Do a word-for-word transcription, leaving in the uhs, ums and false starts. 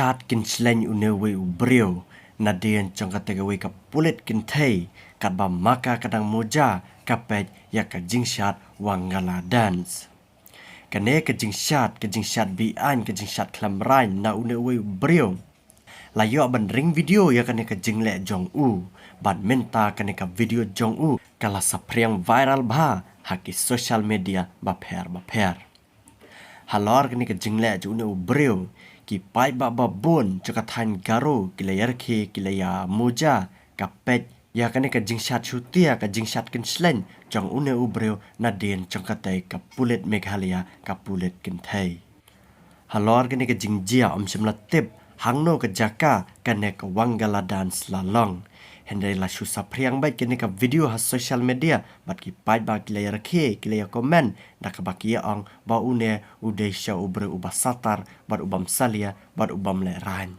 Shad kynshleng une uwei u briew nadien jong kata kawei ka pulit kynthei katba ma ka ka dang muja ka peit ïa ka jingshad Wangala dance. Kane ka jingshad, ka jingshad be-aiñ, ka jingshad khlem raiñ na une uwei u briew la ïoh ban ring video ïa kane ka jingleh jong u. Bad mynta kane ka video jong u ka la saphriang viral bha ha ki social media bapher bapher. Halor kane ka jingleh jong une u briew, ki paidbah babun jong ka thaiñ Garo ki la ïarakhe, ki la ïa muja ka peit ïa kane ka jingshad shutia, ka jingshad kynshleng jong une u briew nadien jong katei ka pulit Meghalaya, ka pulit kynthei. Halor kane ka jingjia ym shym la tip hangno ka jaka kane ka Wangala dance la long. Hynrei la shu saphriang beit kane ka video ha social media bad ki paidbah ki la ïarakhe, ki la ïa comment da kaba ki ïa ong ba une u dei sha u briew uba satar bad u bym salia bad u bym lehraiñ.